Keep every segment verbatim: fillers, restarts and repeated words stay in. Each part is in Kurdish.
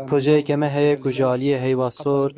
Projeyeke me heye ku ji aliyê Heyva Sor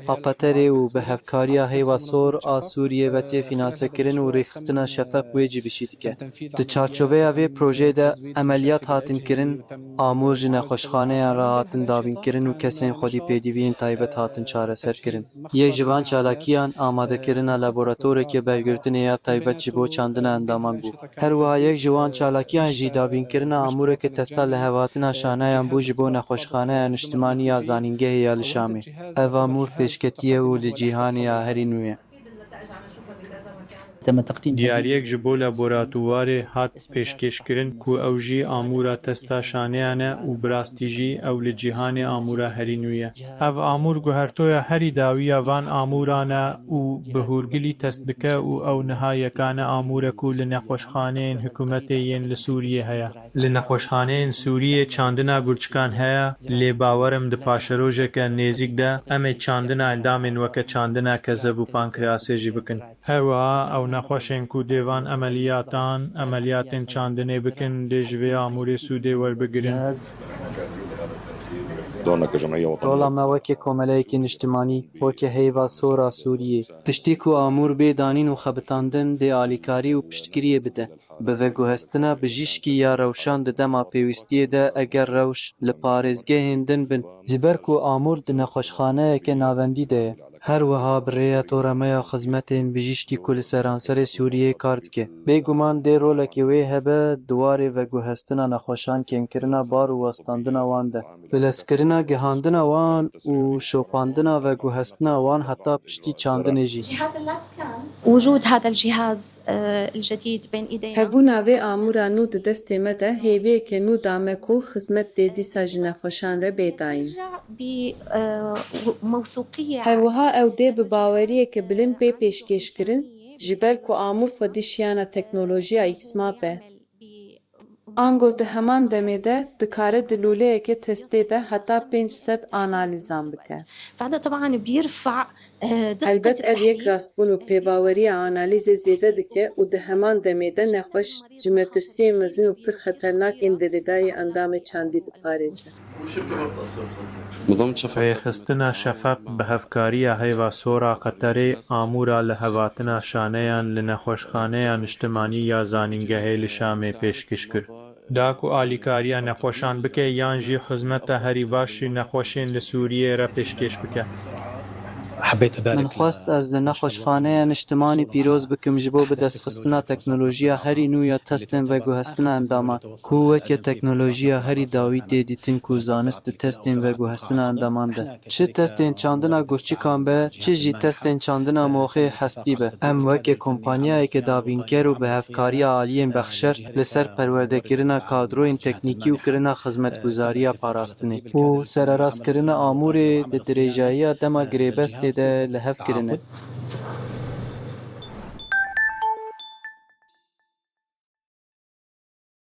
a Qeterê û bi hevkariya Heyva Sor a Sûriyê ve tê fînansekirin û rêxistina Şefeq wê cî bi jî dike. Di çarçoveya vê projeyê de emeliyat hatin kirin, amûr ji nexweşxaneyan re hatin dabînkirin û kesên xwedî pêdiviyên taybet hatin çareserkirin. Yek ji van çalakiyan amadekirina laboratorekê bergirtinê ya taybet ji bo çandina endaman bû. Her wiha yek ji wan çalakiyan jî dabînkirina amûreke testa lihevatina şaneyan bû ji bo Nexweşxaneya Niştimanî ya Zanîngehê ya li Şamê. Ev amûr pêşketî ye û li cîhanê ya herî nû ye. Diyariyek ji bo laboratuwarê hat pêşkêşkirin ku ew jî amûra testa şaneyan e û bi rastî jî ew li cîhanê amûra herî nû ye. Ev amûr guhertoya herî dawî ya van amûran e û bi hûrgilî test dike û ew niha yekane amûr e ku li nexweşxaneyên hikûmetê yên li Sûriyê heye. Li nexweşxaneyên Sûriyê çandina gurçikan heye, lê bawer im di paşerojeke nêzîk de em ê çandina endamên weke çandina kezeb û pankreasê jî bikin. Her wiha ew nexweşên ku dê van emeliyatan, emeliyatên çandinê bikin, dê ji vê amûrê sûdê werbigirin. Rola me weke komeleyekî niştimanî, weke Heyva Sor a Sûriyê, piştî ku amûr bê danîn û xebitandin, dê alîkarî û piştgiriyê bide. Bi veguhestina bijîşkî ya rewşan di dema pêwîstiyê de, eger rewş li parêzgehên din bin, ji ber ku amûr di nexweşxaneyeke navendî de ye. Her wiha bi rêya tora me ya xizmetên bijîşkî ku li seranserê Sûriyeyê kar dike, bêguman dê rolekê wê hebe di warê veguhestina nexweşan, kêmkirina bar û westandina wan de, bilezkirina gihandina wan û şopandina veguhestina wan heta piştî çandinê jî. وجود هذا الجهاز، آه، الجديد بين إيدينا. Hebûna vê amûra nû di destê me de hêviyeke nû da me ku xizmet dê dîsa ji nexweşan re bê dayîn. Her wiha ew dê bi baweriyeke bilind bê pêşkêşkirin, ji ber ku amûr xwedî şiyana teknolojiya X-map e. Ango di heman demê de dikare di lûleyeke testê de heta pênc sed analîzan bike. فهذا طبعا بيرفع، آه، دقة التحليل. Helbet ev yek rastbûn û pêbaweriya analîzê zêde dike û di heman demê de nexweş ji metirsiyên mezin û pir xeternak ên girêdayî endamê çandî diparêze. Rêxistina Şefeq bi hevkariya Heyva Sor a Qeterê amûra lihevatina şaneyan li Nexweşxaneya Niştimanî ya Zanîngehê li Şamê pêşkêş kir. Da ku alîkariya nexweşan bike yan jî xizmeta herî baş ji nexweşên li Sûriyê re pêşkêş bike. Min xwest ez li Nexweşxaneya Niştimanî pîroz bikim ji bo bidestxistina teknolojiya herî nû ya testên veguhestina endaman, ku weke teknolojiya herî dawî tê dîtin ku zanist di testên veguhestina endaman de, çi testên çandina gurçikan be, çi jî testên çandina moxê hestî be. Em weke kompanyayeke dabînker û bi hevkariya aliyên bexşer li ser perwerdekirina kadroyên teknîkî û kirina xizmetguzariya parastinê û sererastkirina amûrê di dirêjayiya dema girêbestê de li hev kirine.